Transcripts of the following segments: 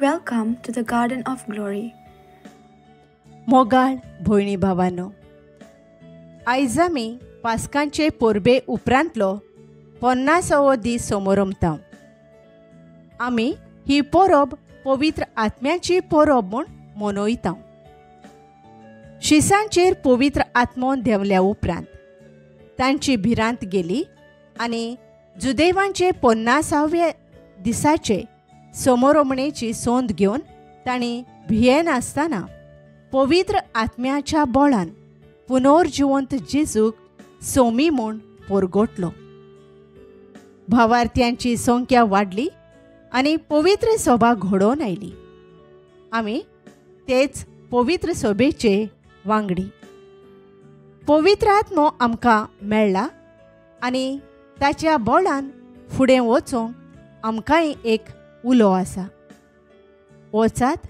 Welcome to the Garden of Glory. मोगाळ भयणी भावानो, आयज आमी पास्कांचे परबे उपरांतलो 50वो दीस समोरमता. आमी ही परब पवित्र आत्म्याची परब म्हूण मनयता. शिसांचेर पवित्र आत्मो देंवल्या उपरांत तांची भिरांत गेली आनी जुदेवांचे 50व्या दिसाचे समोरमणेची सोंद घेवन तांणी भियेनासतना पवित्र आत्म्याच्या बळान पुनर्जिवंत जेजूक सोमी म्हूण परगटलो. भावार्थ्यांची संख्या वाडली आनी पवित्र सभा घडोवन आयली. आमी तेच पवित्र सभेचे वांगडी. पवित्र आत्मो आमकां मेळ्ळा आनी ताच्या बळान फुडें वचूंक आमकांय एक उलो आसा. वचात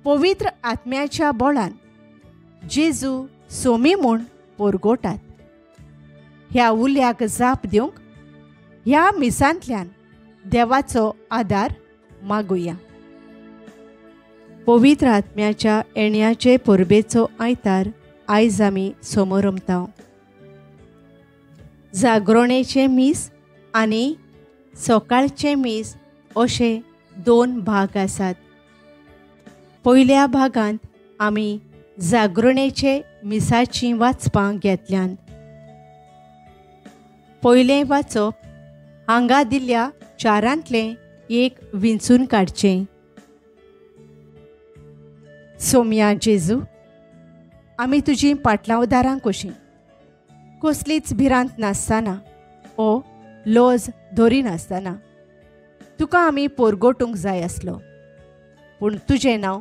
पवित्र आत्म्याच्या बळान जेजू सोमी म्हूण परगटात. ह्या उल्याक जाप दिवंक ह्या मिसांतल्यान देवाचो आदार मागुया. पवित्र आत्म्याच्या येण्याचे परबेचो आयतार आयज आमी समोरमता. जागरणेचें मीस आनी सकाळचें मीस अशे दोन भाग आसात. पयल्या भागांत आमी जागरणेचे मिसाचीं वाचपां घेतल्यांत. पयलें वाचप हांगा दिल्ल्या चारांतलें एक विंचून काडचें. सोम्या जेजू, आमी तुजीं पाटलावदारां कशीं कसलीच भिरांत नासतना ओ लज धरिनासतना तुका आमी परगटूंक जाय आसलो, पूण तुजें नांव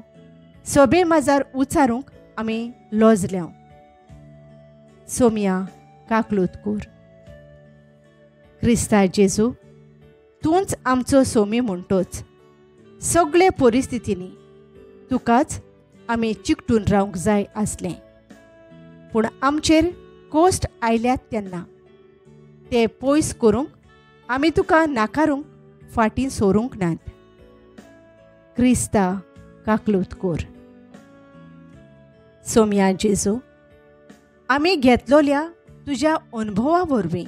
सभे माजार उचारूंक आमी लजल्या. सोम्या काकलूत कोर. क्रिस्ता जेजू, तूंच आमचो सोमी म्हणटोच सगळे परिस्थितींनी तुकाच आमी चिकटून रावंक जाय आसलें, पूण आमचेर कोश्ट आयल्यात तेन्ना ते पयस करूंक आमी तुका नाकारूंक फाटीं सरूंक नात. क्रिस्ता काकलूत कोर. सोम्या जेजू, आमी घेतलोल्या तुज्या अनुभवा वरवीं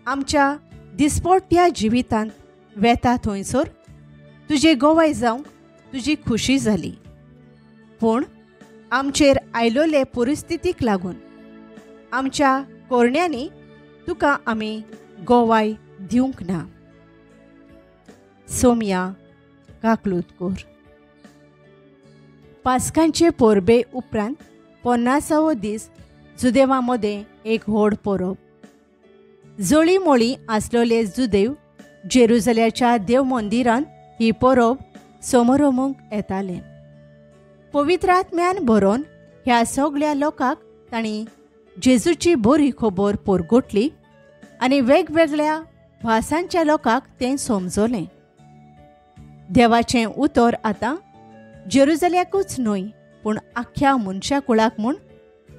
आमच्या दिसपट्ट्या जिवितांत वेता थंयसर तुजे गोवाय जावंक तुजी खुशी जाली, पूण आमचेर आयलोले परिस्थितीक लागून आमच्या कोरण्यांनी तुका आमी गोवाय दिवंक ना. सोम्या काकलूत कोर. पास्कांचे परबे उपरांत 50वो दीस जुदेवा मदें एक व्हड परब. जळीमळी आसलोले जुदेव जेरुजल्याच्या देव मंदिरांत ही परब समोरमूंक येताले. पवित्र आत्म्यान भरोन ह्या सगळ्या लोकांक तांणी जेजूची बरी खबर परगटली आनी वेगवेगळ्या भासांच्या लोकांक तें समजलें. देवाचें उतर आतां जेरुजल्याकूच न्हय पूण आख्ख्या मनशा कुळाक म्हूण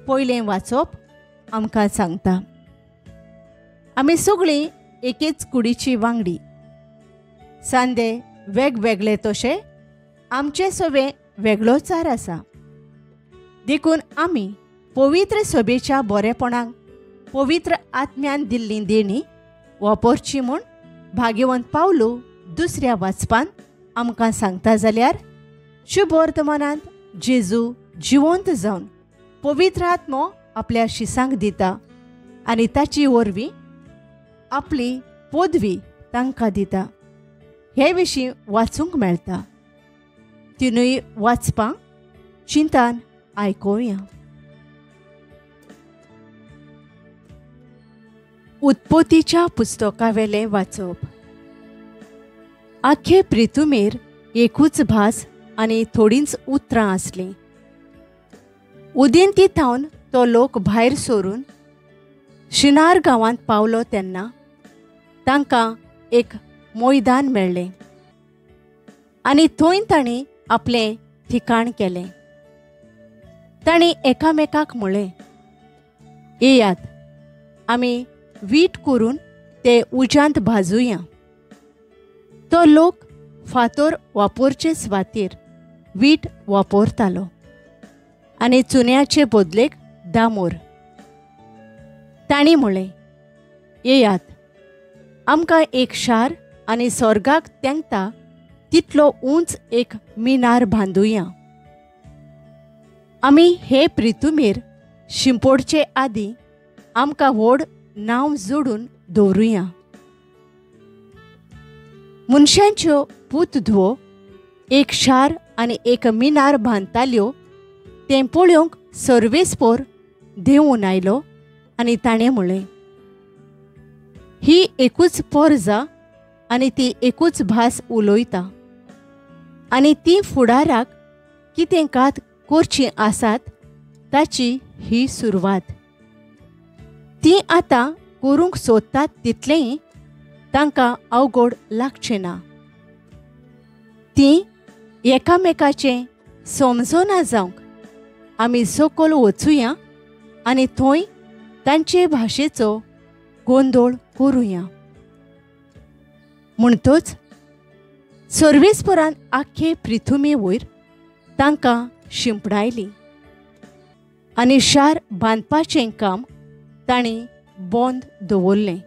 पयलें वाचप आमकां सांगता. आमी सगळीं एकेच कुडीची वांगडी. सांदे वेगवेगळे तशे आमचे सवे वेगळोचार आसा, देखून आमी पवित्र सभेच्या बरेपणाक पवित्र आत्म्यान दिल्ली देणी वापरची म्हूण भाग्यवंत पावलू दुसऱ्या वाचपान आमकां सांगता. जाल्यार शुभवर्तमानांत जेजू जिवंत जावन पवित्र आत्मो आपल्या शिसांक दिता आनी ताची वरवीं आपली पदवी तांकां दिता हे विशीं वाचूंक मेळटा. तिनूय वाचपां चिंतान आयकुया. उत्पत्तीच्या पुस्तकावेलें वाचप. आख्खे प्रितुमेर एकूच भास आनी थोडींच उतरां आसलीं. उदेंती थावन तो लोक भायर सरून शिनार गांवांत पावलो तेन्ना तांकां एक मैदान मेळ्ळें आनी थंय तांणी आपलें ठिकाण केलें. तांणी एकामेकाक म्हळें, येयात आमी वीट करून ते उज्यांत भाजुया. तो लोक फातोर वापरचे सुवातेर वीट वापरतालो आनी चुन्याचे बदलेक दामोर. तांणी म्हळें, येयात, आमकां एक शार आनी स्वर्गाक तेंकता तितलो उंच एक मिनार बांदुया. आमी हे प्रितुमेर शिंपोडचे आदीं आमकां व्हड नांव जोडून दवरुया. मनशांच्यो पूत धुवो एक शार आनी एक मिनार बांदताल्यो तें पळोवंक सर्वेस्पोर देंवून आयलो आनी ताणें म्हळें, ही एकूच पोरजा आनी ती एकूच भास उलयता आनी ती फुडाराक कितें कात करचीं आसात ताची ही सुरवात. ती आतां करूंक सोदतात तितलेंय तांकां अवघड लागचें ना. तीं एकामेकाचें समजना जावंक आमी सकयल वचुया आनी थंय तांचे भाशेचो गोंदोळ करुया. म्हणटच सर्वेस्परान आख्खे पृथ्वी वयर तांकां शिंपडायली आनी शार बांदपाचें काम तांणी बंद दवरलें.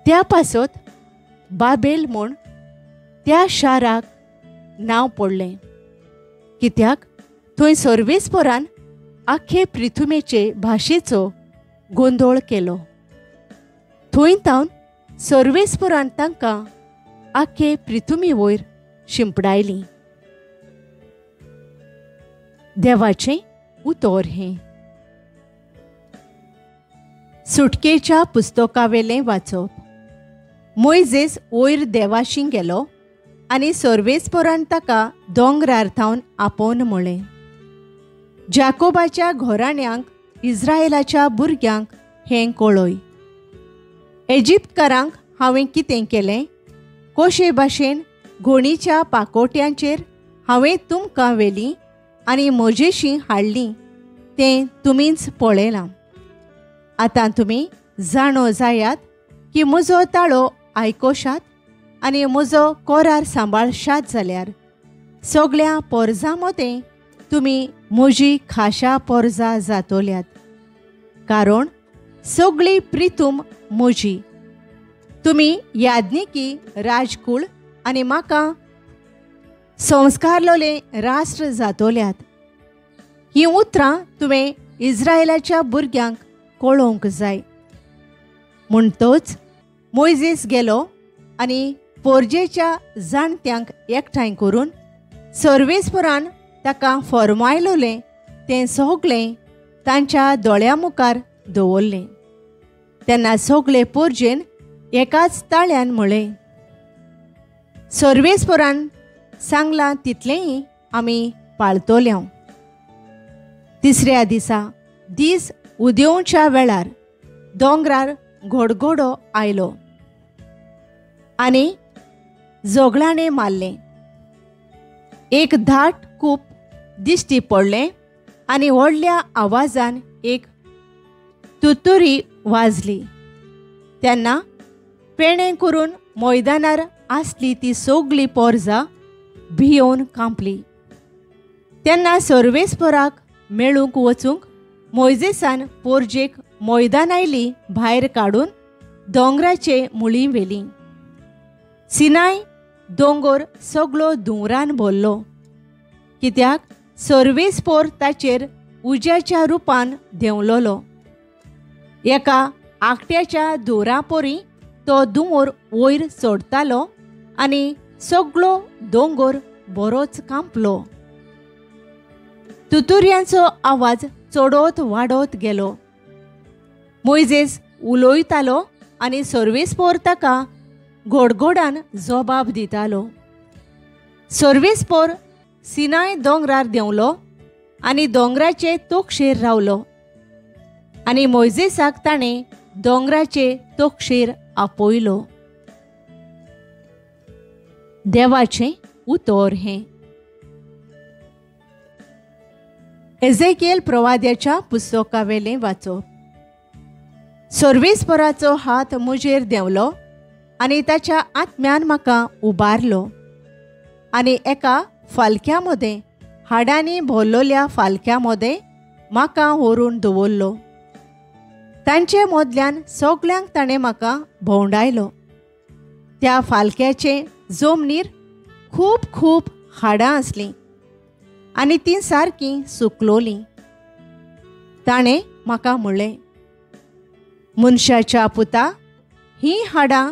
त्या पासत बाबेल म्हूण त्या शाराक नांव पडलें, कित्याक थंय सर्वेस्परान आख्खे पृथ्वीचे भाशेचो गोंदोळ केलो. थंय तावन सर्वेस्परान तांकां आख्खे पृथ्वी वयर शिंपडायली. देवाचें उतर हें. सुटकेच्या पुस्तकावेलें वाचप. मोयजेस वयर देवाशी गेलो आनी सर्वेस्परान ताका दोंगरार थावन आपोवन म्हळें, जाकोबाच्या घराण्यांक इस्रायलाच्या भुरग्यांक हें कळय, इजिप्तकारांक हांवें कितें केलें, कशे भाशेन घोणीच्या पाकोट्यांचेर हांवें तुमकां व्हेलीं आनी म्हजेशी हाडलीं तें तुमीच पळयलां. आतां तुमी जाणो जायात की म्हजो ताळो आयकोशात आनी म्हजो कोरार सांबाळशात जाल्यार सगळ्या पोरजां मदें तुमी म्हजी खाशा पोरजा जातोल्यात, कारण सगळी प्रितूम म्हजी. तुमी याज्ञिकी राजकूळ आनी म्हाका संस्कारलोले राष्ट्र जातोल्यात. हीं उतरां तुवें इस्रायलाच्या भुरग्यांक कळोवंक जाय. म्हणटच मोयजेस गेलो आनी पोरजेच्या जाणट्यांक एकठांय करून सर्वेस्परान ताका फॉर्मायलोलें तें सगळें तांच्या दोळ्यां मुखार दवरलें. तेन्ना सगळे पोरजेन एकाच ताळ्यान म्हळें, सर्वेस्परान सांगलां तितलेंय आमी पाळतोल्या. तिसऱ्या दिसा दीस उदेवच्या वेळार दोंगरार घोडघोडो आयलो आनी जोगलाणें मारलें. एक धाट कूप दिश्टी पडलें आनी व्हडल्या आवाजान एक तुतुरी वाजली. तेन्ना पेणें करून मैदानार आसली ती सगळी पोरजा भियोवन कांपली. तेन्ना सर्वेस्पराक मेळूंक वचूंक मोयजेसान पोरजेक मैदानायली भायर काडून दोंगराचे मुळी व्हेली. सिनाय दोंगर सगळो धुंवरान भरलो, कित्याक सर्वेस्पोर ताचेर उज्याच्या रुपान देंवलोलो. एका आकट्याच्या धुंवरापोरी तो धुंवर वयर चडतालो आनी सगळो दोंगर बरोच कांपलो. तुतुर्यांचो आवाज चडत वाडत गेलो. मोयजेस उलयतालो आनी सर्वेस्पोर ताका गोडगोडान जबाब दितालो. सर्वेस्पोर सिनाय दोंगरार देंवलो आनी दोंगराचे तोक्षेर रावलो आनी मोयजेसाक ताणें दोंगराचे तोक्षेर आपयलो. देवाचें उतर हें. एझेकिएल प्रवाद्याच्या पुस्तकावेलें वाचप. सर्वेस्पराचो हात म्हजेर देंवलो आनी ताच्या आत्म्यान म्हाका उबारलो आनी एका फालक्या मदें, हाडांनी भरलोल्या फालक्या मदें म्हाका व्हरून दवरलो. तांचे मदल्यान सगल्यांक ताणें म्हाका भोंवडायलो. त्या फालक्याचे जमनीर खूब खूब हाडां आसलीं आनी तीं सारकीं सुकलोलीं. ताणें म्हाका म्हणलें, मनशाच्या पुता, हीं हाडां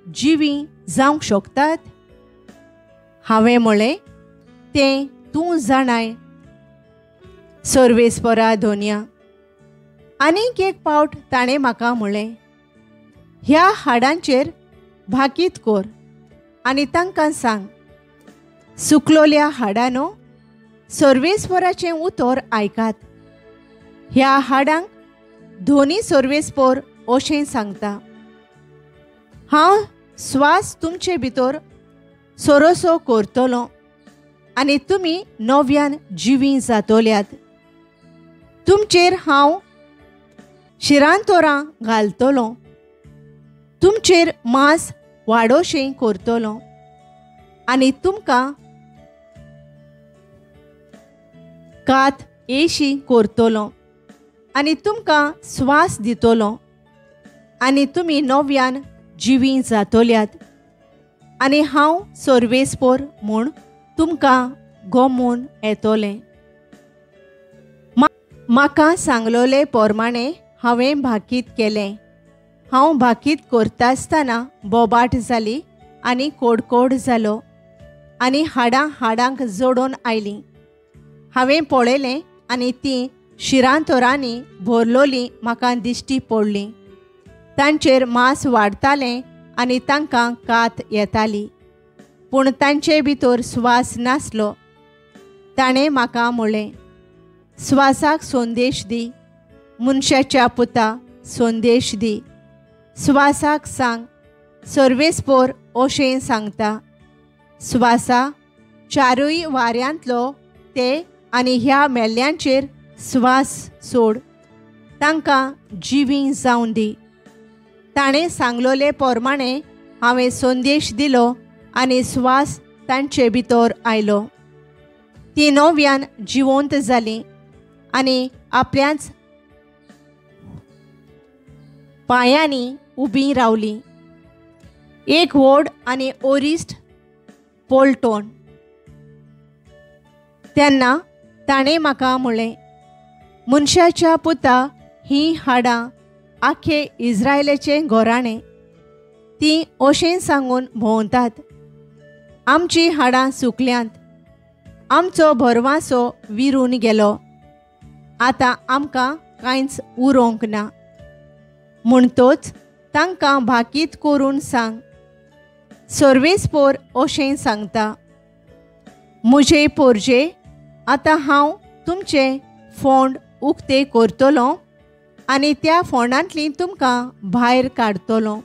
जिवीं जावंक शकतात? हांवें म्हणलें, तें तूं जाणाय सर्वेस्परा धोनिया. आनीक एक पावट ताणें म्हाका म्हणलें, ह्या हाडांचेर भाकीत कर आनी तांकां सांग, सुकलोल्या हाडानो सर्वेस्पराचें उतर आयकात. ह्या हाडांक धोनी सर्वेस्पर अशें सांगता, हांव स्वास तुमचे भितर सोरोसो करतलो आनी तुमी नव्यान जिवीं जातल्यात. तुमचेर हांव शिरांतोरां घालतलो, तुमचेर मांस वाडोशें करतलो आनी तुमकां कात येशी करतलो आनी तुमकां स्वास दितलो आनी तुमी नव्यान जिवीं जातल्यात. आनी हांव सर्वेस्पर म्हूण तुमकां गोमून येतलें. म्हाका सांगलोले प्रमाणें हांवें भाकीत केलें. हांव भाकीत करता आसतना बोबाट जाली आनी कोडकोड जालो आनी हाडां हाडांक जोडून आयलीं. हांवें पळयलें आनी तीं शिरांतोरांनी भरलोलीं म्हाका दिश्टी पडलीं. तांचेर मांस वाडतालें आनी तांकां कात येताली, पूण तांचे भितर स्वास नासलो. ताणें म्हाका म्हणलें, स्वासाक संदेश दी, मनशाच्या पुता संदेश दी. स्वासाक सांग, सर्वेस्पर अशें सांगता, स्वासा चारूय वाऱ्यांतलो ते आनी ह्या मेल्ल्यांचेर स्वास सोड, तांकां जिवीं जावं दी. ताणें सांगलोले प्रमाणें हांवें संदेश दिलो आनी स्वास तांचे भितर आयलो. तीं नव्यान जिवंत जालीं आनी आपल्याच पांयांनी उबीं रावलीं. एक व्हड आनी ओरिस्ट पोलटोन. तेन्ना ताणें म्हाका म्हणलें, मनशाच्या पुता, हीं हाडां आखे इस्रायलाचें घराणें. तीं अशें सांगून भोंवतात, आमचीं हाडां सुकल्यांत, आमचो भरवासो विरून गेलो, आतां आमकां कांयच उरोंक ना. म्हणटोच तांकां भाकीत करून सांग, सर्वेस्पर अशें सांगता, म्हजे पोरजे, आतां हांव तुमचें फोंड उक्तें करतलो आनी त्या फोंडांतलीं तुमकां भायर काडटलो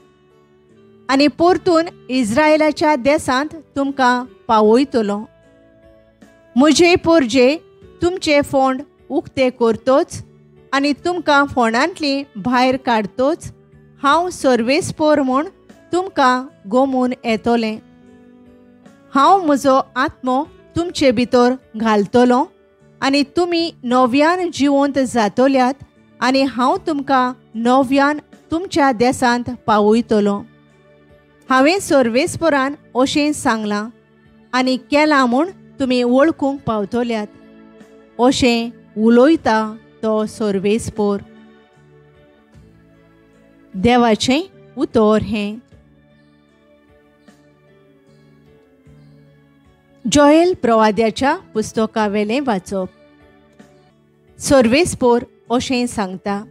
आनी परतून इस्रायलाच्या देसांत तुमकां पावयतलो. म्हजे पोरजे, तुमचें फोंड उक्तें करतोच आनी तुमकां फोंडांतलीं भायर काडतोच हांव सर्वेस्पर म्हूण तुमकां गोमून येतलें. हांव म्हजो आत्मो तुमचे भितर घालतलो आनी तुमी नव्यान जिवंत जातल्यात आनी हांव तुमकां नव्यान तुमच्या देसांत पावयतलो. हांवें सर्वेस्परान अशें सांगलां आनी केलां म्हूण तुमी वळखूंक पावतल्यात, अशें उलयता तो सर्वेस्पर. देवाचें उतर हें. जोएल प्रवाद्याच्या पुस्तकावेलें वाचप. सर्वेस्पर अशें सांगता,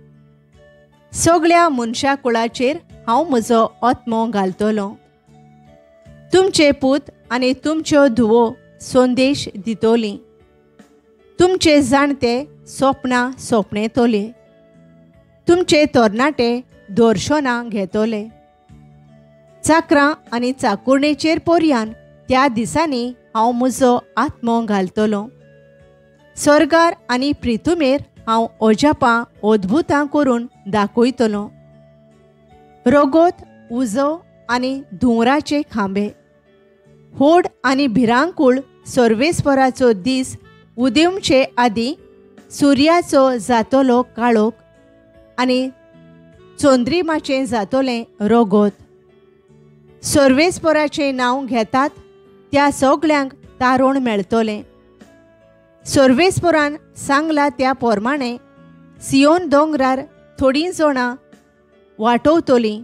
सगळ्या मनशा कुळाचेर हांव म्हजो आत्मो घालतलो. तुमचे पूत आनी तुमच्यो धुवो संदेश दितली, तुमचे जाणटे सपनां सपनेतले, तुमचे तरणाटे दर्शनां घेतले. चाकरां आनी चाकुरणेचेर पर्यान त्या दिसांनी हांव म्हजो आत्मो घालतलो. स्वर्गार आनी प्रितुमेर हांव अजापां अद्भुतां करून दाखयतलो. रगत, उजो आनी धुंवराचे खांबे. होड आनी भिरांकूळ सर्वेस्पराचो दीस उदेवचे आदीं सुर्याचो जातलो काळोख आनी चंद्रिमाचें जातलें रोगोत. सर्वेस्पराचें नांव घेतात त्या सगळ्यांक तारण मेळटलें. सर्वेस्परान सांगला त्या प्रमाणे सियोन दोंगरार थोडीं जाणां वाटोवतलीं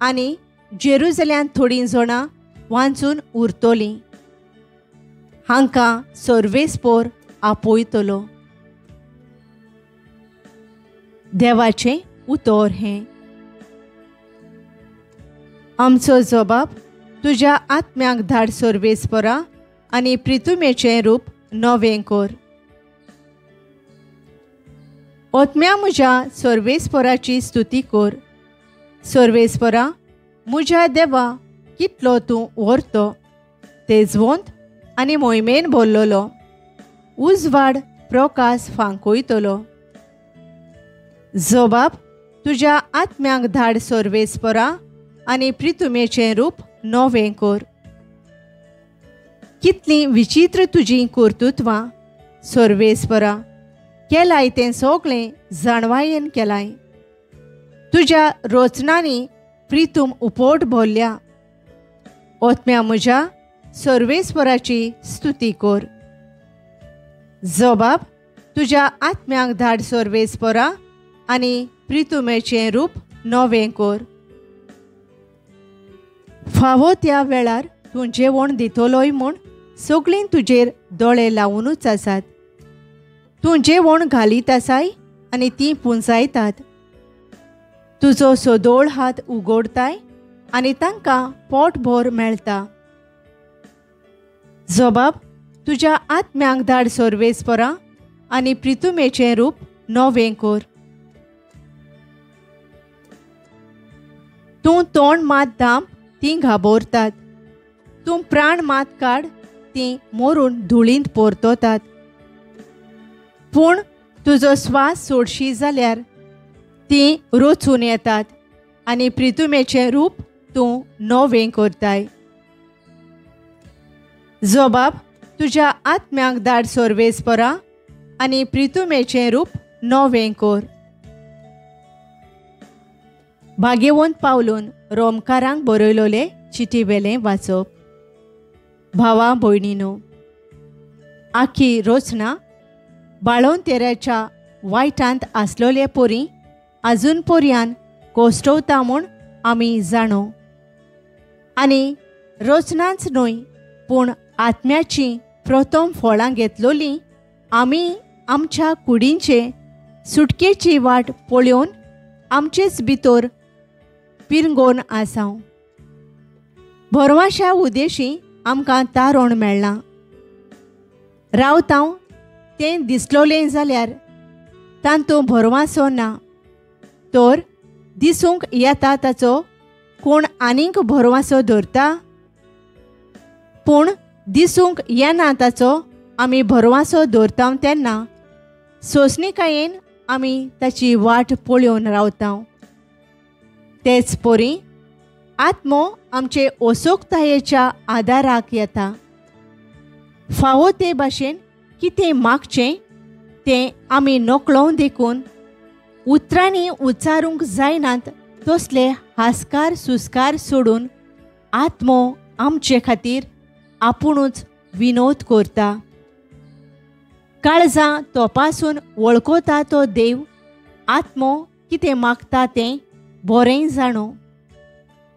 आनी जेरुजल्यांत थोडीं जाणां वांचून उरतलीं. हांकां सर्वेस्पोर आपयतलो. देवाचें उतर हें. आमचो जबाब तुज्या आत्म्याक धाड सर्वेस्परा आनी प्रितुमेचें रूप नवें कर. आत्म्या म्हज्या सर्वेस्पराची स्तुती कर. सर्वेस्परा म्हज्या देवा कितलो तूं व्हरतो, तेजवंत आनी मोहिमेन भरलेलो, उजवाड प्रकाश फांकयतलो. जबाब तुज्या आत्म्याक धाड सर्वेस्परा आनी प्रितुमेचें रूप नवें कर. कितलीं विचित्र तुजीं कर्तृत्वां सर्वेस्परा, केलाय तें सगळें जाणवायेन केलाय. तुज्या रचनांनी प्रितूम उपोट भरल्या. आत्म्या म्हज्या सर्वेस्पराची स्तुती कर. जबाब तुज्या आत्म्याक धाड सर्वेस्परा आनी प्रितुमेचें रूप नवें कर. फावो त्या वेळार तूं जेवण दितलोय म्हूण सगळीं तुजेर दोळे लावुनूच आसात. तूं जेवण घालीत आसाय आनी तीं पुंजायतात. तुजो सदोळ हात उगडताय आनी तांकां पोटभर मेळटा. जबाब तुज्या आत्म्याक धाड सर्वेस्परा आनी प्रितुमेचें रूप नवें कर. तूं तोंड मात धांप तीं घाबरतात, तूं प्राण मात काड तीं मोरून धुळींत परततात. पूण तुजो स्वास सोडशी जाल्यार तीं रोचून येतात आनी प्रितुमेचें रूप तूं नवें करताय. जबाब तुज्या आत्म्याक धाड सर्वेस्परा आनी प्रितुमेचें रूप नवें कर. भाग्यवंत पावलून रोमकारांक बरयलोले चिटी वेलें वाचप. भावा भयणीनो, आखी रचना बाळोंतेराच्या वायटांत आसलोले पोरी आजून पोरयान कोश्टवता म्हूण आमी जाणो. आनी रचनाच न्हय पूण आत्म्याचीं प्रथम फळां घेतलोलीं आमी आमच्या कुडींचे सुटकेची वाट पळोवन आमचेच भितर पिरंगोन आसाव. भरवाशा उदेशी आमकां तारण मेळ्ळां. रावतांव तें दिसलोलें जाल्यार तांतूं भरवासो ना, तर दिसूंक येता ताचो कोण आनीक भरवासो धरता? पूण दिसूंक येना ताचो आमी भरवासो दवरता तेन्ना सोंसणीकायेन आमी ताची वाट पळोवन रावता. तेच परी आत्मो आमचे ओसोकतायेच्या आदाराक येता. फावो ते भाशेन कितें मागचें तें आमी नकळो देखून उतरांनी उच्चारूंक जायनात तसले हास्कार सुस्कार सोडून आत्मो आमचे खातीर आपुणूच विनोद करता. काळजां तपासून वळखता तो देव आत्मो कितें मागता तें बरें जाणो,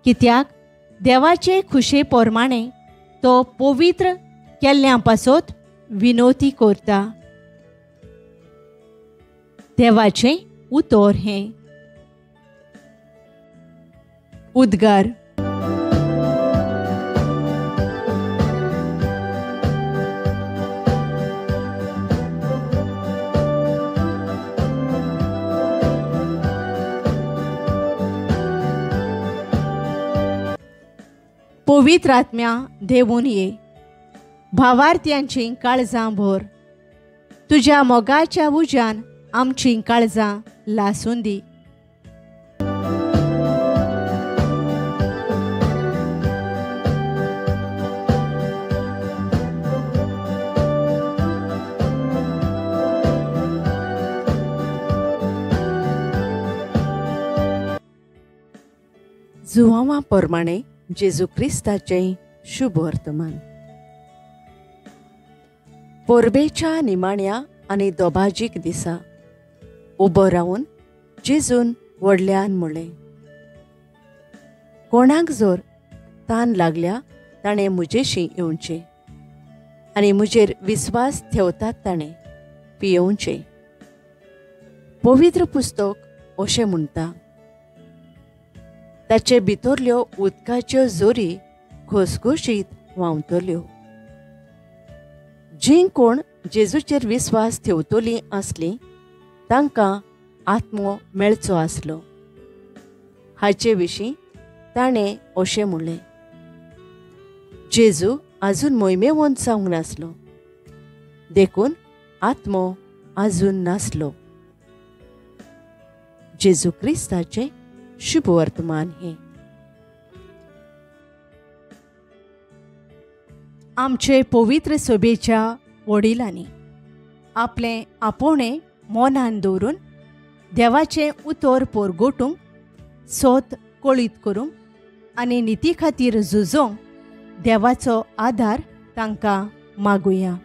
कित्याक देवाचे खुशे प्रमाणे तो पवित्र केल्ल्यां पासत विनोती करता. देवाचें उतर हें. उद्गार. पवित्र आत्म्या देवून ये, भावार्थ्यांची काळजां भर, तुज्या मोगाच्या उज्यान आमची काळजां लासून दी. जुवांवा प्रमाणे जेजू क्रिस्ताचें शुभ वर्तमान. परबेच्या निमाण्या आनी दोबाजीक दिसा उबो रावन जेजून व्हडल्यान म्हणलें, कोणाक जर तान लागल्या ताणें म्हजेशी येवचें आनी म्हजेर विस्वास ठेवतात ताणें पियेवचें. पवित्र पुस्तक अशें म्हणटा, ताचे भितरल्यो उदकाच्यो जोरी घसघशीत व्हांवतल्यो. जीं कोण जेजूचेर विस्वास ठेवतलीं आसलीं तांकां आत्मो मेळचो आसलो. हाचे विशीं ताणें अशें म्हणलें, जेजू आजून मोहिमेवंत जावंक नासलो, देखून आत्मो आजून नासलो. जेजू क्रिस्ताचें शुभ वर्तमान हें. आमचे पवित्र सभेच्या वडिलांनी आपलें आपोवणें मनान दवरून देवाचें उतर पोरगोटूंक, सोत कळीत करूंक आनी निती खातीर झुजोंक देवाचो आदार तांकां मागुया.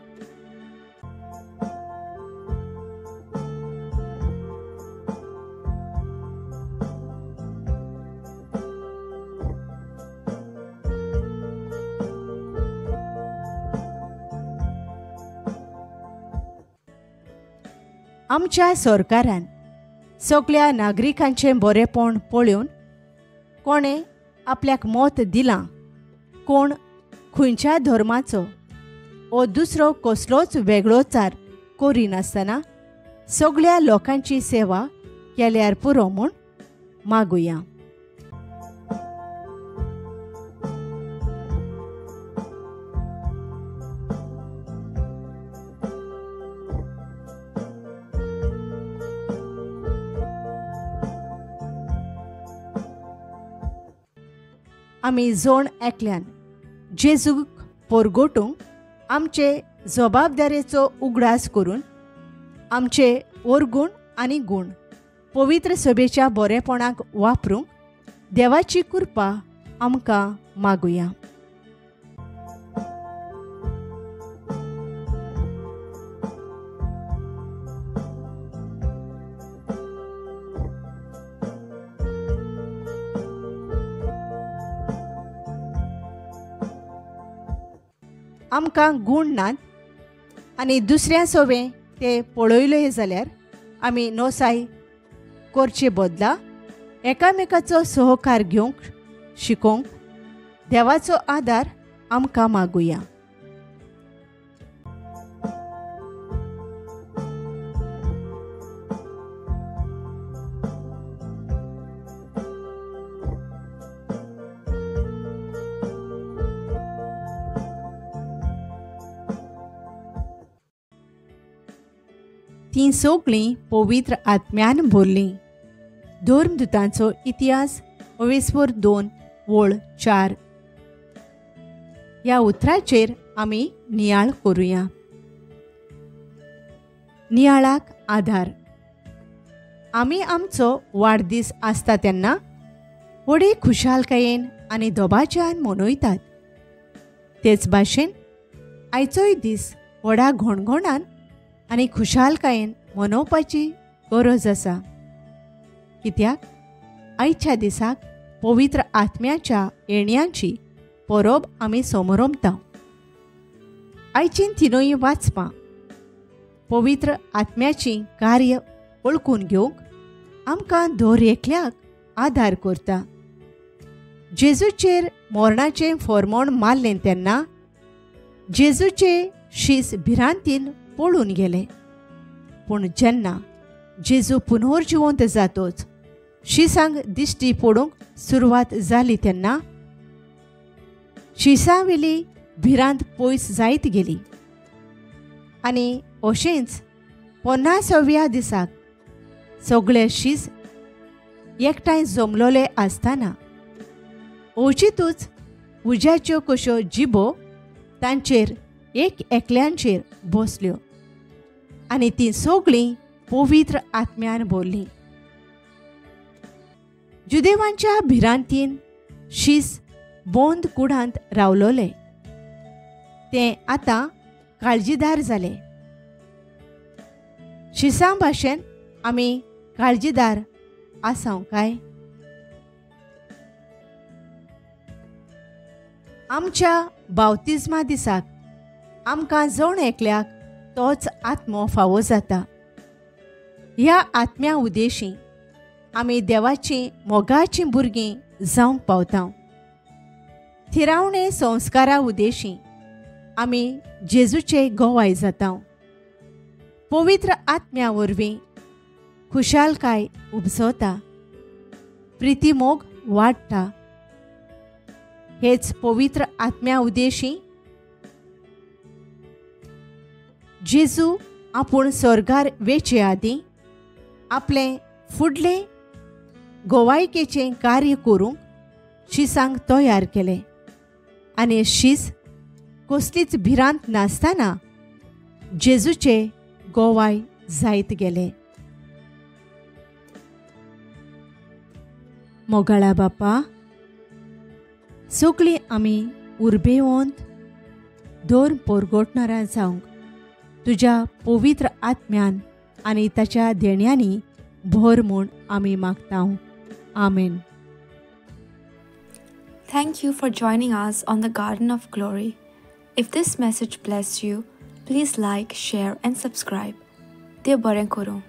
आमच्या सरकारान सगळ्या नागरिकांचें बरेपण पळोवन कोणें आपल्याक मत दिलां, कोण खंयच्या धर्माचो ओ दुसरो कसलोच वेगळोचार करिनासतना सगळ्या लोकांची सेवा केल्यार पुरो म्हूण मागुया. आमी जोण एकल्यान जेजूक पोरगोटूंक आमचे जबाबदारेचो उगडास करून आमचे ओरगुण आनी गूण पवित्र सभेच्या बरेपणाक वापरूंक देवाची कृपा आमकां मागुया. आमकां गूण नात आनी दुसऱ्या सोवें ते पळयले जाल्यार आमी नोसाय करचे बदला एकामेकाचो सहकार घेवंक शिकोवंक देवाचो आदार आमकां मागुया. तीं सगळीं पवित्र आत्म्यान भरलीं. धर्मदुतांचो इतिहास 2 ओळ 4 ह्या उतराचेर आमी नियाळ करुया. नियाळाक आधार. आमी आमचो वाडदीस आसता तेन्ना व्हडे खुशालकायेन आनी दबाज्यान मनयतात. तेच भाशेन आयचोय दीस व्हडा घणघणान आनी खुशालकायेन मनोवपाची गरज आसा. कित्याक आयच्या दिसाक पवित्र आत्म्याच्या येण्याची परब आमी समरमता. आयचीं तिनूय वाचपां पवित्र आत्म्याची कार्य वळखून घेवंक आमकां दर एकल्याक आदार करता. जेजूचेर मरणाचें फॉर्मोण मारलें तेन्ना जेजूचे शीस भिरांतीन पळून गेले. पूण जेन्ना जेजू पुनर्जिवंत जातोच शिसांक दिश्टी पडूंक सुरवात जाली तेन्ना शिसांवेली भिरांत पयस जायत गेली. आनी अशेंच 50व्या दिसाक सगळे शीस एकठांय जमलोले आसतना अवचितूच उज्याच्यो कश्यो जिबो तांचेर एक एकल्यांचेर बसल्यो आनी तीं सगळीं पवित्र आत्म्यान भरलीं. जुदेवांच्या भिरांतीन शीस बोंद कुडांत रावलोले. ते आतां काळजीदार जाले. शिसां भाशेन आमी काळजीदार आसांव काय? आमच्या बावतिज्मा दिसाक आमकां जण एकल्याक तोच आत्मो फावो जाता. ह्या आत्म्या उदेशी आमी देवाचीं मोगाचीं भुरगीं जावंक पावता. थिरावणे संस्कारा उदेशी आमी जेजूचे गोवाय जाता. पवित्र आत्म्या वरवीं खुशालकाय उपजता, प्रितीमोग वाडटा. हेच पवित्र आत्म्या उदेशी जेजू आपूण स्वर्गार वेचे आदीं आपलें फुडलें गोवायकेचें कार्य करूंक शिसांक तयार केलें आनी शीस कसलीच भिरांत नासतना जेजूचे गोवाय जायत गेले. मोगाळा बापा, सगळीं आमी उर्बेवंत धर्म परगटणारां जावंक तुज्या पवित्र आत्म्यान आनी ताच्या देण्यांनी भर म्हूण आमी मागता. आमेन. Thank you for joining us on the Garden of Glory. If this message blessed you, please like, share and subscribe. देव बरें करूं.